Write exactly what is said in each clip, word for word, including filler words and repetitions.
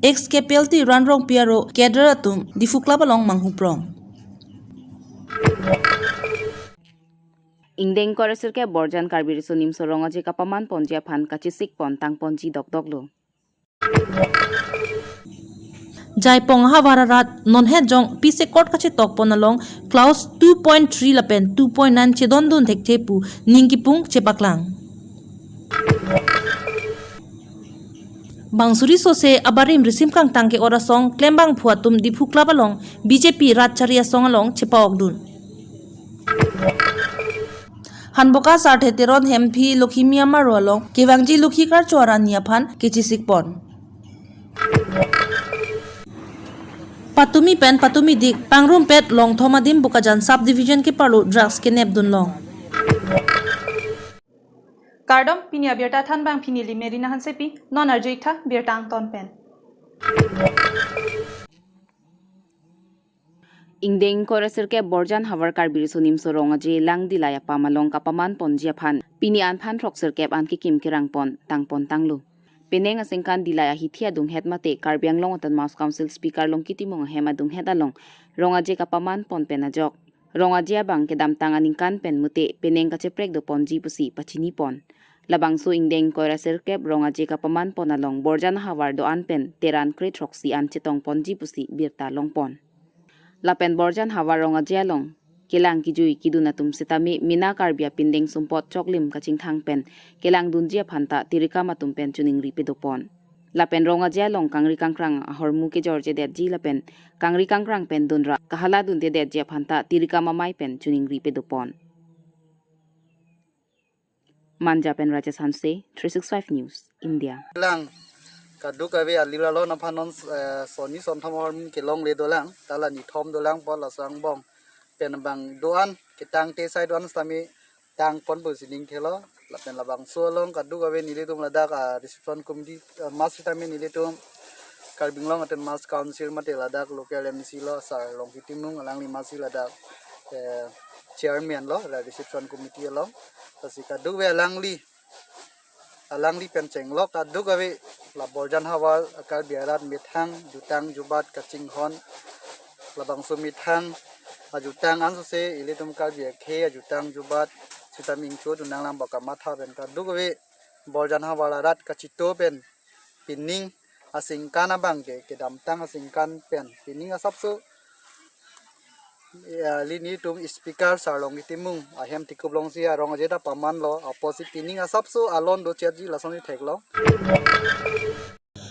Ex K P L T Ran Rongpi aro cadre atum Diphu Club along manghuprong. Ingdeng ingkoi ra sirkep Borjan Karbi Riso Nimso Rong Aje kapaman ponji aphan kachesik pon tang ponji dokdok lo. Jaipong ahavar arat non het jong pisekot kachetok pon along clause two point three lapen two point nine chedondun thekthe pu ning kipung chepaklang. Bang suri sose abarim risim kangtang ke-ot asong klembangphu atum Diphu Club along B J P Rat Chari Asong along chepa-okdun. Hanboka Sarthe Teron Hemphi Lokhimi Amaro along kevangji Lokhi Karcho arni aphan kechesik pon. Patumi pen patumi dik pangrumpet Longthom adim Bokajan Sub Division keparlo drugs kenepdun long. Kardom, pini abirta thanbangpi neli Merina Hansepi, non arju-ik tha birta angton pen. Ingdeng ingkoi ra sirkep Borjan havar Karbi Riso Nimso Rong Aje Langdilai apam along kapaman ponji aphan pini an phan throksirkep an kekim kerang pon tang pon tanglo. Penang aningkan Dilai ahithi adunghet mate Karbi Anglong Autonomous Council Speaker Longki Timung ahem adunghet along Rong Aje kapaman pon pen ajok Rong Aje abang kedamtang aningkan pen mute penang kacheprek do ponji pusi pachini pon. Labangso ingdeng ingkoi ra sirkep Rong Aje kapaman pon along Borjan havar do-an pen teran kre throksi an chetong ponji pusi birta long pon. Lapen Borjan havar Rong Aje along kelang kejui kedun atum sitame mena Karbi apindeng sumpot choklim kachingthang pen kelangdunji aphan ta tirikam atum pen choningri pedo pon. Lapen Rong Aje along kangri kangkrang ahormu kejorjedetji lapen kangri kangkrang pen dunra kahala duntedetji aphan ta tirikam amei pen choningri pedo pon. Manja pen Rajesh Hanse, three six five News, India. Lang, kadokave alir alon aphan non, eh, sonni sonthom ahormu kelongle dolang, ta la nithom dolang pu laso angbong pen bang do-an ketangte asai do-an sitame tang pon pusi ning thelo. Lapen labangso along kadokave nelitum ladak, ah, reception committee, ah, mas sitame nelitum Karbi Anglong Autonomous Council mate ladak local M C lo Sar Longki Timung, alangli masi ladak, eh, chairman lo la reception committee along. Lasi kadokave alangli, alangli pen chenglok kadokave la Borjan havar Karbi arat methang jutang jubat kachinghon, labangso methang ajutang ansose ilitum Karbi akhei ajutang jubat sitame ingchodun nanglang ba kamatha pen kadokave Borjan havar arat kachito pen pining aningkan abang ke, kedamtang aningkan pen pining asapso, ya, nelitum Speaker Sar Longki Timung ahem tikup longsi a-Rong Aje ta pamanlo, apotsi pining asapso alon dochetji lasonsi theklong.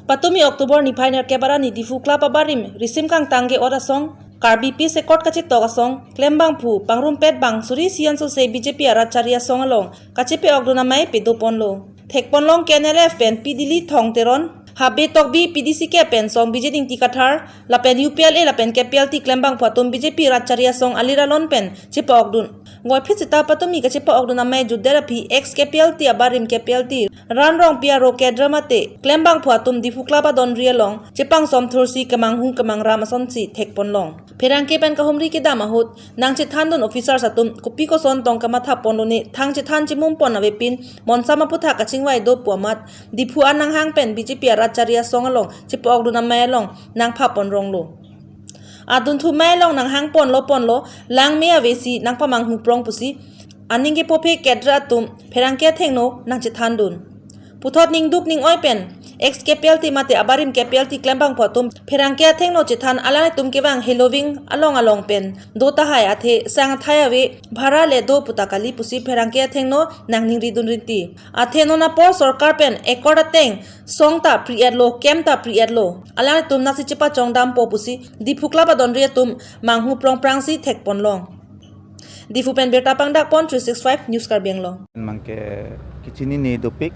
Patumi October niphai nerkep arni Diphu Club abarim risim kangtang ke-ot asong Karbi pisekot kachetok asong klembangphu pangrumpet bang suri isi ansose B J P Rat Chari Asong along kachepa-okdun amei pedo ponlo. Thek ponlong K N L F pen Pi Dilithong Teron, Habe Tokbi, P D C K pen Song Bijit Ingti Kathar, lapen U P L A lapen K P L T klembangphu atum B J P Rat Chari Asong alir alon pen chepa-okdun. Ngoiphit seta patumi kachepa-okdun amei jutdet aphi ex K P L T abarim K P L T Ran Rongpi aro cadre mate klembangphu atum Diphu Club adonri along chepangsom thursi kemanghung kemangram asonsi thek ponlong. Pherangke pen kahumri kedam ahut nangchethandun officers atum kopi koson tong kamatha ponlone thang chethan chemum pon avepin monsam aphuthak kachingvai do pu amat Diphu an nanghang pen B J P Rat Chari Asong along chepa-okdun amei along nangpha pon ronglo. Adunthu amei along nanghang ponlo ponlo, langme avesi nangpamanghuprong pusi aning kepophe cadre atum pherangke athengno nangchethandun. Puthot ningduk ning-oi pen ex K P L T mate abarim K P L T klembangphu atum pherangke athengno chethan alanglitum kevang heloving along along pen do tahai, athe sang athai ave, bhara le do puta kali pusi pherangke athengno nangningridun rinti. Athe non apor sorkar pen accord ateng song ta pri-etlo, camp ta pri-etlo, alanglitum nasi chepachongdampo pusi Diphu Club adonri atum manghuprong prangsi thek ponlong. Diphu pen birta pangdak pon three six five News Karbi Anglong. Abangke kechinine dopik,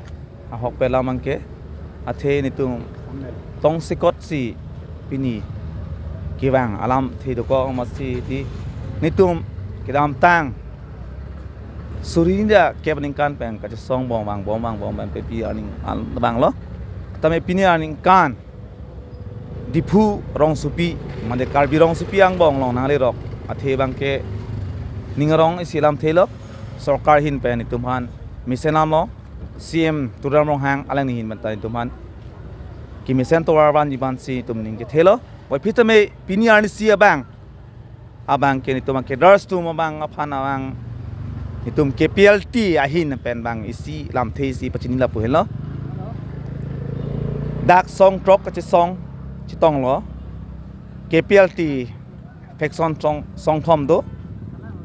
ahok pen la abangke, athe nelitum tongsekot si pini kevang alamthe dokok amatsi di nelitum kedamtang suri hini ra kep aningkan pen kachesong bom vangbom vangbom pen pepi aning an banglo. Tame pini aningkan Diphu rongsopi, mane Karbi rongsopi angbong along nanglerok athe abangke ning arong isi alamthe lo, sorkar ahin pen nelitum aphan mesen lamlo, C M Tuliram Ronghang alangli ahin pen ta nelitum aphan kemesen tovar vanji aphansi netum ning kethelo. Puvoiphit tame pini arnisi abang, abang ke netum a-cadres atum abang aphan abang netum K P L T ahin pen abang isi lamthe isi pachini lapu henlo. Dak song throk kachesong chetonglo. K P L T faction song, song thom do,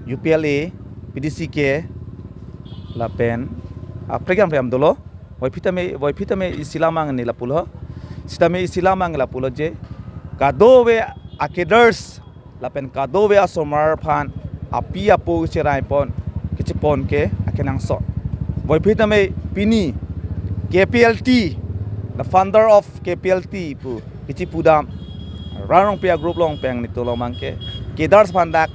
U P L A, P D C K, lapen, ah, prekam prekam dolo. Puvoiphit tame, puvoiphit tame isi alam abang ne lapulo. Sitame isi alam abang lapulo je, kadokave a-cadres lapen kadokave asomar aphan api apo cherai pon, kechepon ke akenangsot. Puvoiphit tame pini K P L T, the founder of K P L T pu kechipu dam Ran Rongpi a-group along pen netum along abang ke cadres aphan dak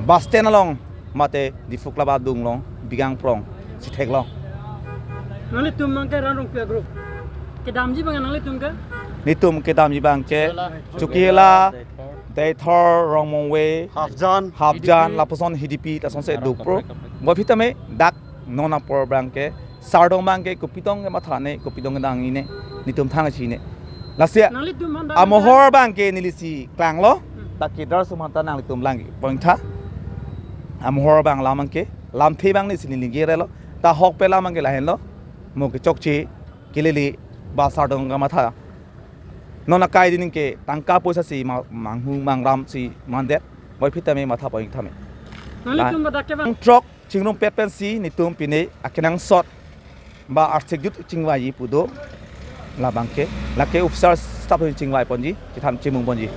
bus stand along mate Diphu Club adung along bigang prong si theklong. Nanglitum abang ke Ran Rongpi a-group. Kedamji abang nanglitum ke? Netum kedamji abang ke Chokihola, Deithor, Rongmongve, Hafjan, Hafjan, Hidipi, lapuson Hidipi, lasonsi duk pro. Puvoiphit tame dak non apor abang ke sardom abang ke kopi tong kematha ne, kopi tong kedang ne, netum thang si ne. Lasi nanglitum aphan dak amohor abang ke nelisi klanglo, hmm, ta cadres atum aphan ta nanglitum lang pontha. Amohor abang alam abang ke, lamthe abang nesi neli kerelo, ta ahokpet alam abang ke lahenlo, mo kechokche, kelele, ba sardom kematha. Non akai dining ke tangka poisa si ma-, manghu mangram si mandet, puvoiphit tame matha pontha me. Nanglitum ba dak ke abang. Throk chingrumpet pensi netum pine akenangsot ba arsik jut chingvai pu do. Labang ke, lake officer staff chingvai ponji, chethan chimung ponji.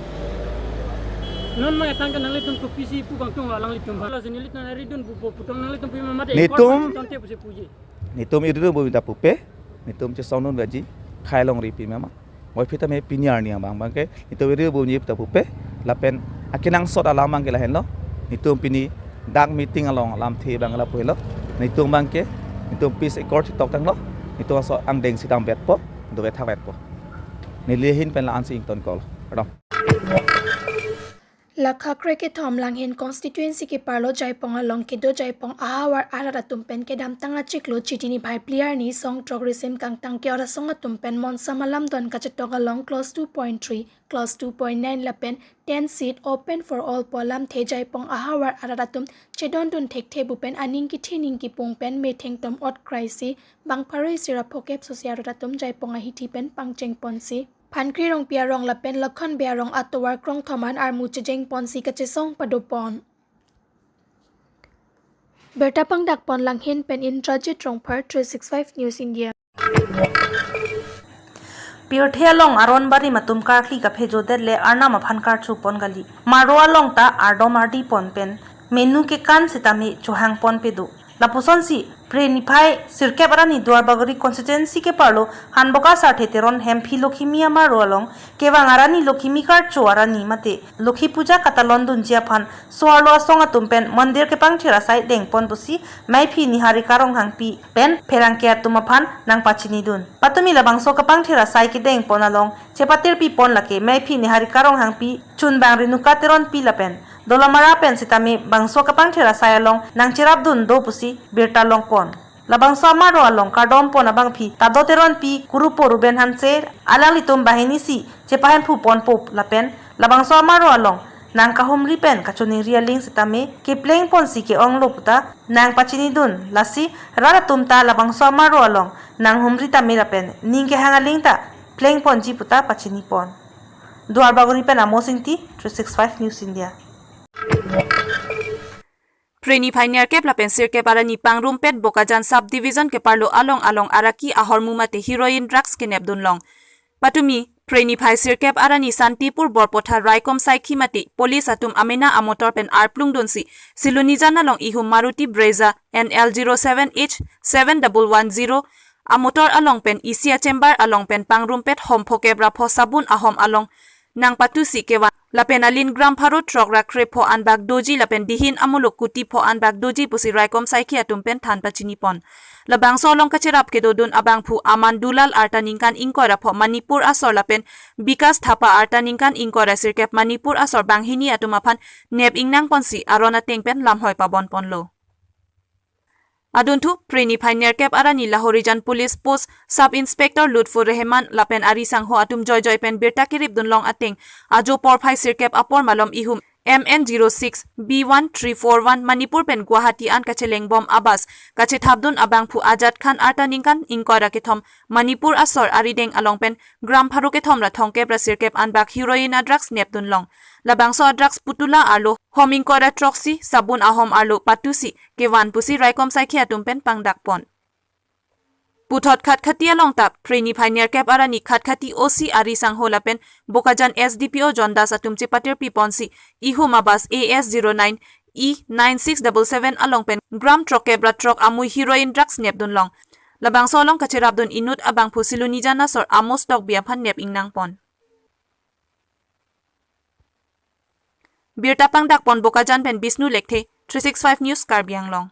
Non abang etang ke nanglitum kopisi pu abang tong alanglitum. Lasi nelitum aridun pu pu tong nanglitum pi mama de. Netum, kon tonte pusi puji. Netum iridun pu ta pupe, netum chesong dun vaji, khai longri pi mama. Puvoiphit tame pini arni abang abang ke netum iri bumji ta pupe, lapen akenangsot alam abang ke lahenlo. Netum pini dak meeting along lamthe abang lapu henlo. Netum abang ke, netum peace accord chitok tanglo. Netum aso angdeng si dam vetpo, do vet thak vetpo. Neli ahin pen la-ansi ington kol. Kardom. Lakha krekethom Langhin constituency keparlo Jaipong along kedo Jaipong ahavar arat atum pen kedamtang achiklo Chiti niphai phli arni song throk risim kangtang ke-ot asong atum pen monsam alamdon kachetok along clause two point three, clause two point nine lapen ten seat open for all pu alamthe Jaipong ahavar arat atum chedondun thekthe pu pen aning kethe ning kepung pen methengtum ot krai si bang pharo isi ra phokep sosi arat atum Jaipong ahithi pen pangcheng ponsi Phankri Rongpi arong lapen Lakhon Bey arong atovar krongthom an armu chejeng ponsi kachesong padopon. Birta pangdak pon Langhin pen Indrajit Rongphar, three six five News India. Pirthe along aron barim atum karkli kaphejodet le Arnam aphan karchu pon kali. Maro along ta ardom ardi pon pen menu kekan sitame chohang ponpe do. Lapusonsi Phre niphai sirkep arni Duarbagori constituency keparlo Hanboka Sarthe Teron Hemphi Lokhimi amaro along kevang arni Lokhimi karcho arni mate Lokhi Puja katalon dunji aphan so-arlo asong atum pen mondir kepangthir asai dengpon pusi Meiphi Niharika Ronghangpi pen pherangke atum aphan nangpachinidun. Patumi labangso kepangthir asai kedengpon along chepatirpi pon lake Meiphi Niharika Ronghangpi, chunbang Renuka Teronpi lapen Dolamara pen sitame bangso kepangthir asai along nangcherapdun do pusi birta longpon. Labangso amaro along kardom pon abangpi Tado Teronpi, Kurupo Ruben Hanse, alanglitum banghini si chepahemphu ponpo lapen labangso amaro along nangkahumri pen kachiningri aling sitame kepleng ponsi ke-onglo puta nangpachinidun. Lasi rat atum ta labangso amaro along nanghumri tame lapen ning kehang aling ta pleng ponji puta pachini pon. Duarbagori pen Amos Ingti, three six five News India. Phre niphai nerkep lapen sirkep arni pangrumpet Bokajan Sub Division keparlo along along araki ahormu mate heroin drugs kenepdun long. Patumi Phre niphai sirkep arni Santipur Borpatha raikom saikhi mate police atum amena amotor pen arplung dunsi Silonijan along ihum Maruti Brezza N L zero seven H seven double one zero amotor along pen isi achembar along pen pangrumpet hom phokep ra pho sabun ahom along nangpatusi kevang lapen alin gram pharo throk ra krepho anbak doji lapen dihin amuluk kuti pho anbak doji pusi raikom saikhi atum pen than pachini pon. Labangso along kacherap kedodun abangphu Aman Dulal arta ningkan ingkoi ra pho Manipur asor lapen Bikas Thapa arta ningkan ingkoi ra sirkep Manipur asor banghini atum aphan nep ingnang ponsi aron ateng pen lamhoi pabon ponlo. Adunthu Phre niphai nerkep arni Lahorijan Police Post Sub Inspector Lutfur Rehman lapen ari sangho atum joijoi pen birta kerip dunlong ateng ajo porphai sirkep apor malom ihum M N zero six B one three four one Manipur pen Guwahati an kachelengbom a bus kachethapdun abangphu ajat khan arta ningkan ingkoi ra kethom Manipur asor arideng along pen gram pharo kethom ra thomkep ra sirkep anbak heroin a drugs nepdunlong. Labangso a drugs putula arlo hom ingkoi ra throksi, sabun ahom arlo patusi kevan pusi raikom saikhi atum pen pangdakpon. Puthot Khatkhati along ta Phre niphai nerkep arni Khatkhati O C ari sangho lapen Bokajan S D P O John Das atum chepatirpi ponsi ihum a bus A S zero nine E nine six double seven along pen gram throkkep ra throk amui heroin drugs nepdunlong. Labangso along kacherapdun inut abangphu Silonijan asor Amos Tokbi aphan nep ingnangpon. Birta pangdakpon Bokajan pen Bishnu Lekthe, three six five News Karbi Anglong.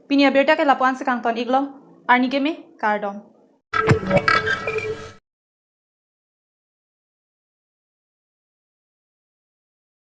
Pini abirta ke lapu-an si kangton iklo, arni keme, kardom.